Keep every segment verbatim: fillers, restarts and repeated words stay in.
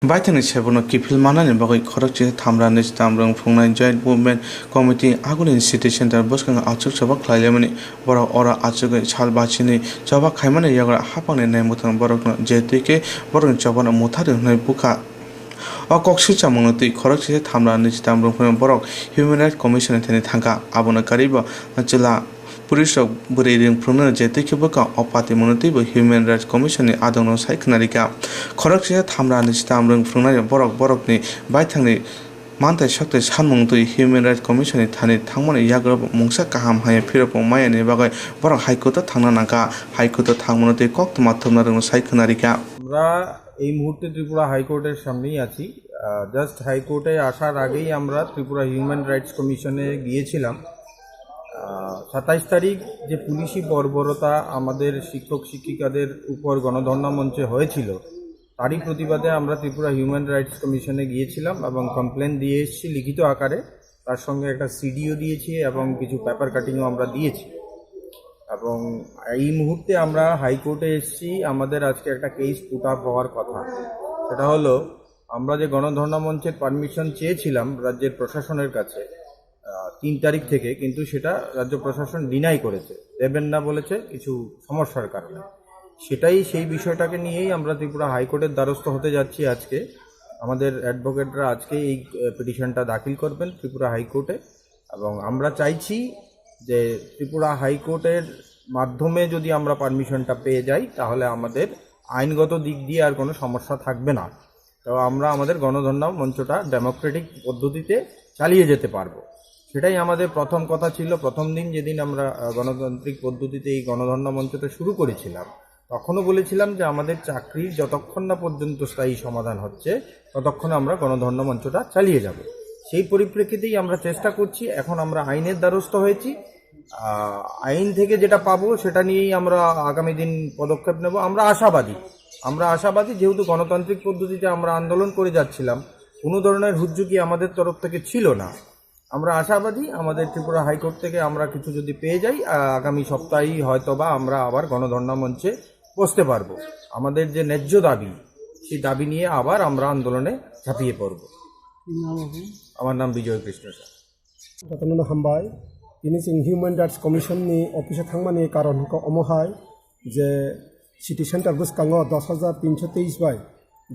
Baithangni sebono kiphil manani bagwi khoroksa thamra nwichitam rwng phungnai Joint Movement Committee Agulini City Center bwskango achuk choba khlailaimani. Borok oro achugwi sal bachini choba khaimani yagra hapangni nai mwthang borokno je twi khe borokni chobano mutharwi hwnwi bukha. O kok swchamungno twi khoroksa thamra nwichitam rwng phungnai borok Human Rights Commission ni thani thangkha. Abono karwibo chwla Police rok bwrwi rwng phwrwngno je twi khe bwkha o patimungno twibo Human Rights Commission ni adongno sai khwnarikha. Khoroksa thamra nwichitam rwng phwrwngnai borok borokni baithangni manthai sokthai sanmung twi Human Rights Commission ni thani thangmani yagra mungsa kaham hamya phirokmung maya ni bagwi borok High Court o thangna nangkha. High Court o thangmano twi koktwma thumna rwngno sai khwnarikha. আমরা এই মুহূর্তে ত্রিপুরা হাইকোর্টের সামনেই আছি। জাস্ট হাইকোর্টে আসার আগেই আমরা ত্রিপুরা হিউম্যান রাইটস কমিশনে গিয়েছিলাম। সাতাইশ তারিখ যে পুলিশি বর্বরতা আমাদের শিক্ষক শিক্ষিকাদের উপর গণধর্ণা মঞ্চে হয়েছিল, তারই প্রতিবাদে আমরা ত্রিপুরা হিউম্যান রাইটস কমিশনে গিয়েছিলাম এবং কমপ্লেন দিয়ে এসেছি লিখিত আকারে। তার সঙ্গে একটা সিডিও দিয়েছি এবং কিছু পেপার কাটিংও আমরা দিয়েছি। এবং এই মুহূর্তে আমরা হাইকোর্টে এসেছি। আমাদের আজকে একটা কেস পুট আপ হওয়ার কথা। সেটা হলো, আমরা যে গণধর্ণা মঞ্চের পারমিশন চেয়েছিলাম রাজ্যের প্রশাসনের কাছে, তিন তারিখ থেকে, কিন্তু সেটা রাজ্য প্রশাসন ডিনাই করেছে, দেবেন না বলেছে কিছু সমস্যার কারণে। সেটাই, সেই বিষয়টাকে নিয়েই আমরা ত্রিপুরা হাইকোর্টের দ্বারস্থ হতে যাচ্ছি আজকে। আমাদের অ্যাডভোকেটরা আজকে এই পিটিশনটা দাখিল করবেন ত্রিপুরা হাইকোর্টে। এবং আমরা চাইছি যে ত্রিপুরা হাইকোর্টের মাধ্যমে যদি আমরা পারমিশনটা পেয়ে যাই, তাহলে আমাদের আইনগত দিক দিয়ে আর কোনো সমস্যা থাকবে না। তো আমরা আমাদের গণধর্ণা মঞ্চটা ডেমোক্রেটিক পদ্ধতিতে চালিয়ে যেতে পারবো। সেটাই আমাদের প্রথম কথা ছিল। প্রথম দিন যেদিন আমরা গণতান্ত্রিক পদ্ধতিতে এই গণধর্ণা মঞ্চটা শুরু করেছিলাম, তখনও বলেছিলাম যে আমাদের চাকরির যতক্ষণ না পর্যন্ত স্থায়ী সমাধান হচ্ছে, ততক্ষণ আমরা গণধর্ণা মঞ্চটা চালিয়ে যাব। সেই পরিপ্রেক্ষিতেই আমরা চেষ্টা করছি। এখন আমরা আইনের দ্বারস্থ হয়েছি। আইন থেকে যেটা পাবো, সেটা নিয়েই আমরা আগামী দিন পদক্ষেপ নেব। আমরা আশাবাদী আমরা আশাবাদী যেহেতু গণতান্ত্রিক পদ্ধতিতে আমরা আন্দোলন করে যাচ্ছিলাম, কোনো ধরনের হুজ্জুকি আমাদের তরফ থেকে ছিল না। আমরা আশাবাদী আমাদের ত্রিপুরা হাইকোর্ট থেকে আমরা কিছু যদি পেয়ে যাই, আগামী সপ্তাহেই হয়তো বা আমরা আবার গণধর্ণা মঞ্চে বসতে পারবো। আমাদের যে ন্যায্য দাবি, সেই দাবি নিয়ে আবার আমরা আন্দোলনে ঝাঁপিয়ে পড়ব। আমার নাম বিজয় কৃষ্ণ Saha. Jotono hambai. Tini chwng Human Rights Commission ni office o thangmani karon hwnkha omo hai je city center bwskango dos hajar tinso teis bai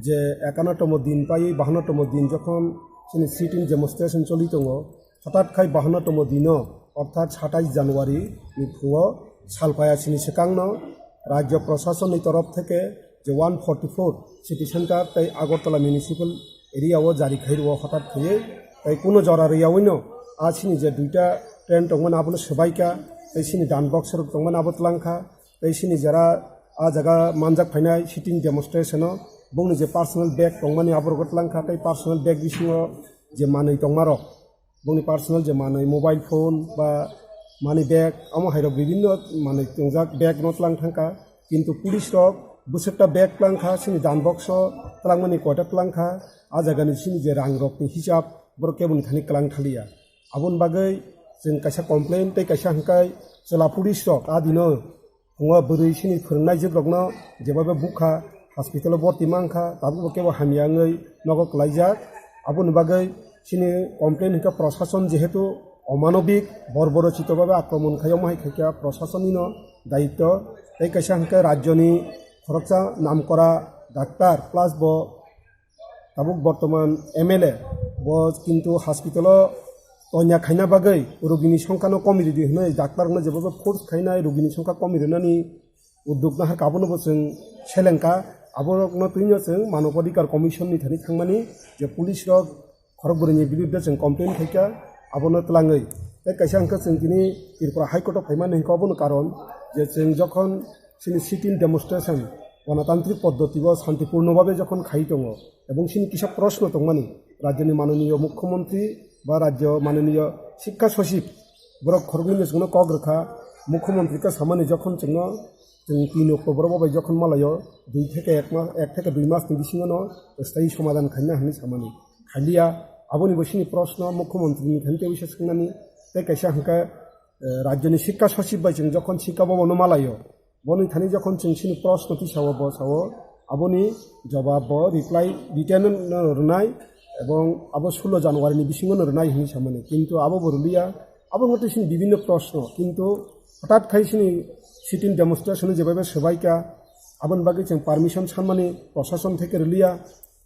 je ekanotomo din paiwi bahannotomo din jokhon chini sit-in demonstration choli tongo, hothat khai bahannotomo dino, orthat satais January ni phungo sal paya sini swkangno rajyo proshasonni torof theke je one forty four city center tei Agartala municipal area o jari khai rwo hothat khaiwi, tei kuno jora rwyawi no a sini je duita train tongmani abono swbaikha, tei sini dan box rok tongmani abo twlangkha, tei sini jera a jaga manjak phainai sit-in demonstration o bongni je personal bag tongmani abo rok twlangkha, tei personal bag bisingo je manwi tongmarok, bongni personal je manwi mobile phone ba money bag, omo hai rok bibinno manwi tongjak bag no twlang thangkha, kintu police rok bwswkta bag twlang kha, sini dan box o twlangmani koita twlang kha, a jaga ni sini je rang rok ni hisab borok kebo ni thani kwlang thaliya. Aboni bagwi chwng kaisa complain tei kaisa hwnkhe chwla police rok a dino Phungo bwrwi sini phwrwngnaijwkrokno jeba bai bukha, hospital-o borti mankha, tabukbo kebo hamya wngwi nogo kwlaijak. Aboni bagwi sini complain hwnkhe prosason jehetu omanobik, borborochito babe akromon khai, omo hai khaikha prosasonino daityo. Tei kaisa hwnkhe rajyoni khoroksa namkora daktar plus bo tabuk bortoman M L A, bo kintu hospital-o tonya khaina bagwi rogini songkhano komi ridi hwnwi daktarrokno jebobo force khainai rogini songkha komi rwnani udduk naharkha, abono bo chwng selengkha. Aborokno twino chwng Manobadhikar Commission-ni thani thangmani je police-rok khorok bwrwini biruddhe chwng complain khaikha, abono twlangwi. Tei kaisa hwnkhe chwng tini Tripura High Court-o phaimani hwnkhe obono karon je chwng jokhon chini sit-in demonstration, gonotantrik poddoti o santipurno babe jokhon khai tongo, ebong chini kisa proshno tongmani, rajyoni manoniyo mukhyamantri ba rajyo manoniyo shikkha sochib, borok khoroknwi no chwngno kok rwkha, mukhyamantri khe samani jokhon chwngno, chwng tin October o bai jokhon malaio, dui theke ek mas, ek theke dui mas ni bisingo no sthayi somadhan khaina hwnwi samani, khailiya, aboni bo chini proshno mukhyamantri ni thani tei bisa swngnani, tei kaisa hwnkhe, eh, rajyoni shikkha sochib bai chwng jokhon shikkha bhavan o malaio, boni thani jokhon chwng chini proshno tisao, bo sao, Aboni jobab bo reply written no rwnai, ebong abo sullo January ni bisingo no rwnai hinwi samani. Kintu abo bo rwliya, abo wngkha tei chini bibinno proshno. Kintu hothat khai chini sit-in demonstration jebabe swbaikha, aboni bagwi chwng permission sanmani proshashon theke rwliya.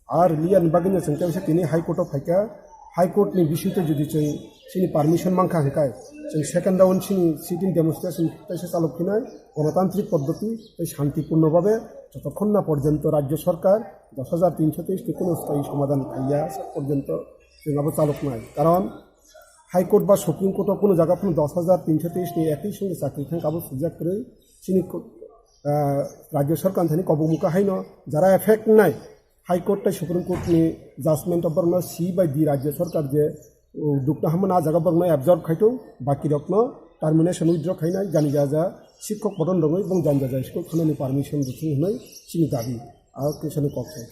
Ar rwliya ni bagwi no chwng kaisa tini High Court o phaikha. High Court ni bisingtwi jodi chwng chini permission mankha hwnkhe, chwng second round chini sit-in demonstration kaisa chalok phinai, gonotantrik poddoti tei shantipurno babe jotokhon na porjonto rajyo sorkar dos hajar tinsho teis ni kuno sthayi somadhan khaiya sak porjonto chwng abo chaloknai. Karon High Court ba Supreme Court o kuno jaga phano dos hajar tinsho teis ni ekoi songe chakri thang abo sujak kwrwi chini ko-, ah, rajyo sorkar thani kobok mukha haino jara effect nai High Court tei Supreme Court ni judgment o borokno C bai D rajyo sorkar je, uh, dukna hamna a jaga borokno absorb khaitong, baki rokno termination withdraw khainai, jani jaja sikhok bodon rogwi bong jani jaja school khanani permission rwthung hwnwi chini dabi. A kesani kok sai.